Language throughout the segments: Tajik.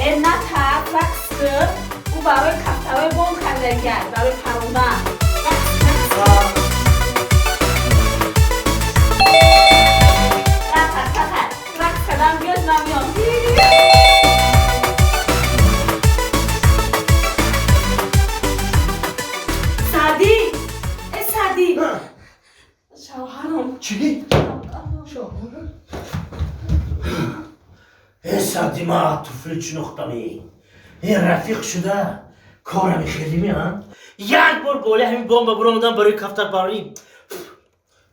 Э, натарс, рақс кун. Ӯ барои кафтарои бом кардагиай, барои парондан. Рақс, рақс. Натарс, натарс. Рақс кардан биёд, ман меом. Саъдӣ! Э, Саъдӣ! Шавҳарам. Чӣ? Шавҳарам? Э, Саъдӣ, ма туфли чинохтамӣ. Э, рафиқ шуда корами хелими, а? Як бор болои ҳамин бомба буромадам барои кафтарпарварӣ.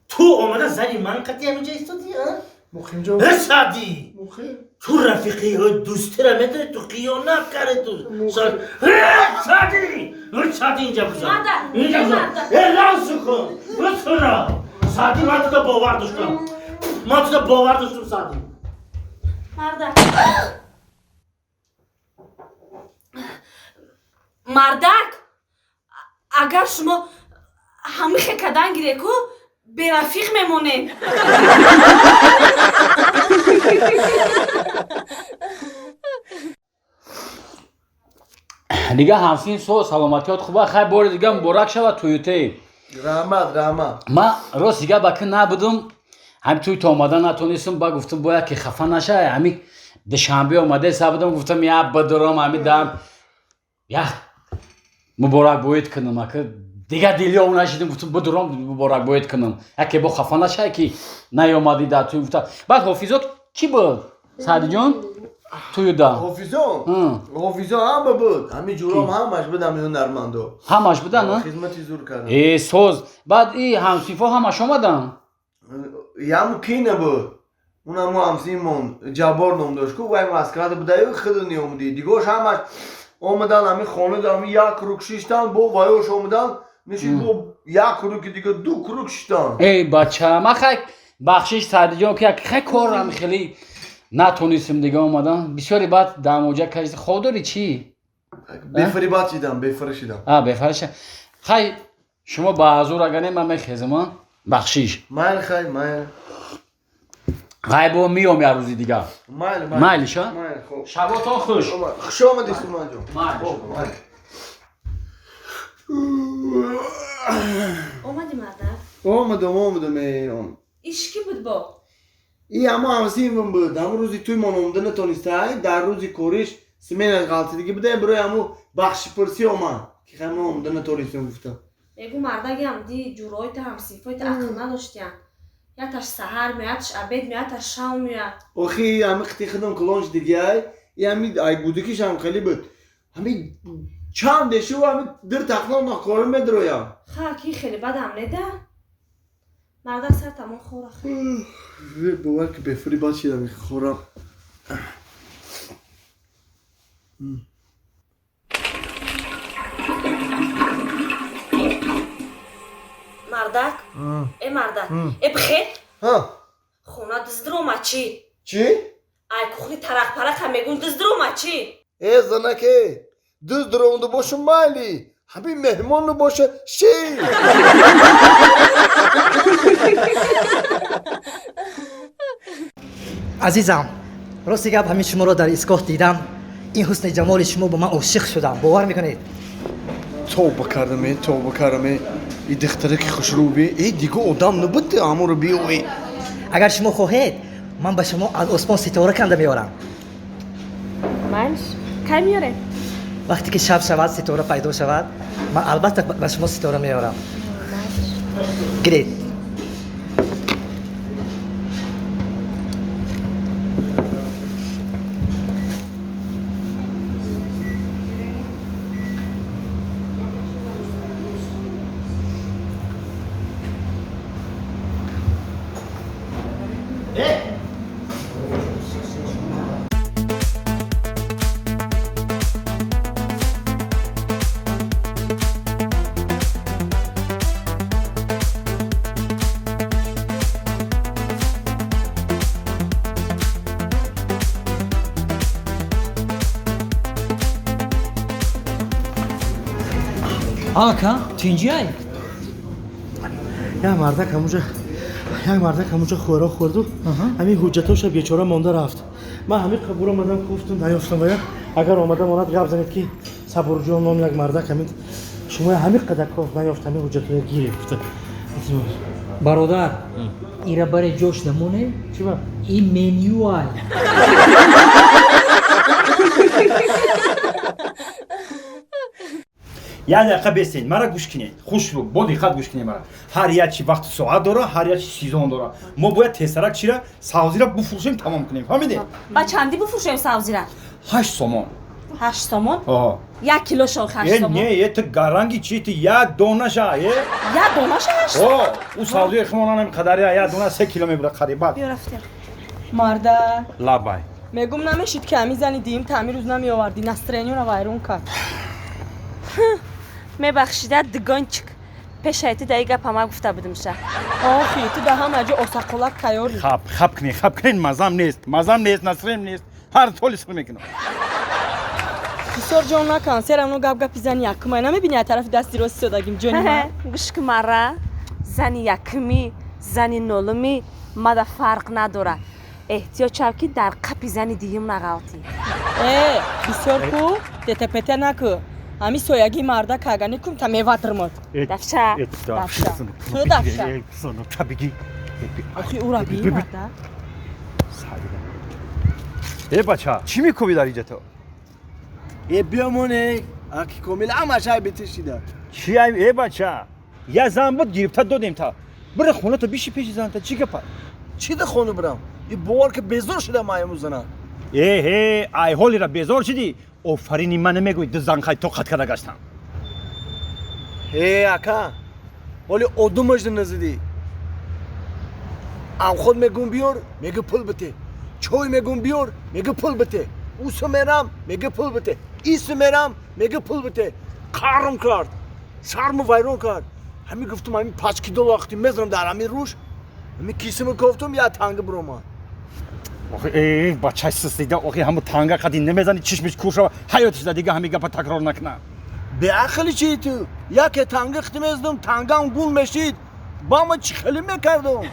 Ту омада зани ман қатъи ҳаминҷа истодӣ, а? Муқимҷон. Э, Саъдӣ! Муқим. Ту рафиқи дӯстира медонӣ, ту қиёнат кардӣ ту. Э, Саъдӣ! Э, Саъдӣ, инҷа бизан. Марда, Инҷа бизан. марда. Э, рав кун. Э, тура. Саъдӣ, ман туро бовар доштам. Ман туро бовар доштам, Саъдӣ. Мардак. Мардак, агар шумо ҳамихе кардан гиреку, берафиқ мемонем. Дига ҳамсин со саломатиёт хуба, хай, бори дига муборак шавад тӯютей. Раҳмат, раҳмат. Ма рост дига ба ки набудум, ҳами тӯй то омада натонистум, ба гуфтум бояд ки хафа наша, ҳами Душанбе омаде сабудум, гуфтам я бидурам ҳами дам як муборакбоед кунам, ака дига дилёв нашидим, гуфтум бидурам муборакбоед кунам, яке бо хафа наша ки наёмадӣ дар тӯй, гуфта. Баъд ҳофизо кӣ буд, Саъдиҷон, тӯюда? Ҳофизо? Ҳофизо ҳама буд. Ҳами ҷуром ҳамаш буд, ҳами ҳунармандо. Ҳамаш будан, а? Хизмати зур кардам. Э, соз. Баъд и ҳамсинфо ҳамаш омадан? Яму ки набуд? Унамо ҳамсинмон Ҷаббор ном дошт ку, вай Москвада будаю, хеле неомудӣ. Дигош ҳамаш омадан, ҳами хонада ҳами як круг шиштан, бо ваёш омадан, нишид бо як круги дига, ду круг шиштан. Эй бача, ман хай, бахшиш, Саъдиҷон, ки як хай корам хеле натонистем дига омадан. Бисёре баъд дамоҷа кардӣ, хоб дорӣ чӣ? Бефарибат шидам, бефара шидам. А, бефариша. Хай, шумо ба ҳазур агар не, ман мехезам, а? Бахшиш. Майл, хай, майл. Хай, бо миём як рӯзи дигар. Майл, майл. Майлиш, а? Майл, хоб. Шаботон хуш. Хуш омадӣ, Суманҷон. Майл. Хоб, майл. Омадӣ, мардак? Омадам, омадам, э, ом. Иш кӣ буд бо? И ҳамо ҳамсинфам буд. Ҳамо рӯзи тӯймон омада натонистай, дар рӯзи кориш сменаш ғалтидагӣ буда, барои ҳамо бахшипурсӣ омад. Ки хай мо омада натонистем, гуфтам. Мегӯ, мардагиам ди ҷуроита ҳамсинфоита ақл надоштиян. Яташ саҳар меояд, таш обед меояд, таш шав меояд. Охи, ҳами қити худам калон шудагиай, и ҳами ай гудакиш ҳам хеле буд. Ҳами чанд дешу ҳами дир тахлон кора медроям. Ха, ки хеле бадам неда? Мардак, сар тамон хора хай. Бовар ки бефари бад шидам, хорам. Мардак? Э, мардак. Э, бихел? Ҳа. Хона дуздирома чӣ? Чӣ? Ай кухни тарақпарақа мегӯн, дуздирома чӣ? Э, занаке, дузд ромда боша майли, ҳамин меҳмонну боша ши. Азизам, рости гап, ҳамин шуморо дар истгоҳ дидам, ин ҳусни ҷамоли шумо ба ман ошиқ шудам, бовар мекунед? Тавба кардам, э, тавба кардам, э. И духтаре ки хушрӯ би, э, дига одам набуд ҳамонро биёвӣ. Агар шумо хоҳед, ман ба шумо аз осмон ситора канда меорам. Майлиш, кай меорем? Вақте ки шаб шавад, ситора пайдо шавад, ман албатта ба шумо ситора меорам. Гиред. Ака, тинҷиай? Я мардак ҳамуҷа Як мардак ҳамунҷо хӯрок хӯрду ҳамин ҳуҷҷатоша бечора монда рафт. Ман ҳамин қабур омадам, гуфтум, наёфтам. Вая агар омада монад, гап занед, ки Сабурҷон ном як мардак ҳамин шумо ҳамин қадар кофт наёфт, ҳамин ҳуҷҷатоя гирифт гуфта. Бародар, ира баре ҷош намоне. Чӣ ба? Ин менюай. Як дақиқа бестед, мара гӯш кунед, хушрӯ, бо диққат гӯш кунед мара. Ҳар як чи вақту соат дора, ҳар як чи сезон дора. Мо бояд тезтарак чира савзира буфурӯшем, тамом кунем, фаҳмидед? Ба чандӣ буфурӯшем савзира? 8 сомон. 8 сомон? Оҳо. 1 килошон ҳашт Э, сомон? не, э, ту гаранги чи, ту як донаша, э. Як донаша ҳашт? О, ӯ савзии химонанам қадари як дона 3 кило мебурад қариба. Биё, рафтем. Марда. Лабай. Мегум, намешид ки ҳамин зани диим таъмир рӯз намеовардӣ, настроение ро вайрон кард. Мебахшида, дугончик, пешаи ту даи гапа ма гуфта будимша. Охи, ту да ҳама ҷо осаққолак тайёрӣ. Хаб, хаб кунед, хаб кунед, мазам нест, мазам нест, настроение нест. Ҳар толи сир мекунам. Бисёр ҷон накан, серамно гап гапи зани якумай, намебини, аз тарафи дасти рост истодагим, ҷони ман. Гӯш ки, мара зани якумӣ, зани нолумӣ мада фарқ надорад. Эҳтиёт шав, ки дар қапи зани диюм нағалтӣ. Э, бисёр ку ттпт наку, ҳамин соягии марда кагани кум та мева дирмод. Дафша. Дафша. Ту дафша. Биги. Охи, ура би, марда. Э, бача, чӣ мекӯбӣ дар инҷа ту? Э, биёмоне, аки Комил ҳамаш ай битишида. Чӣ ай, э, бача? Я зан буд, гирифта додем та. Бира хона, то биши пеши занта, чӣ гапа? Чӣ да хона бирам? И бовар ки безор шудам айму зана. Э, ҳе, ай ҳолира безор шудӣ? Офарини ман намегӯй, ду зан хай тоқат карда гаштам. Э, ака, ҳоли одумашда назидӣ. Амход мегум биёр, мега пул бите. Чой мегум биёр, мега пул бите. Усу мерам, мега пул бите. Ису мерам, мега пул бите. Қарм кард, шарму вайрон кард. Ҳамин гуфтум, ҳамин пачки доллар вақти мезанам дар ҳамин рӯш, ҳамин кисиму кофтум, я танга биромад. Охи, э, бачаи систида, охи, ҳаму танга қади намезани, чишмиш кур шава, ҳаётиш да дига ҳамин гапа такрор накуна. Беақли чи ту? Яке танга хити мезадум, тангам гул мешид. Ба ма чӣ хеле мекардум?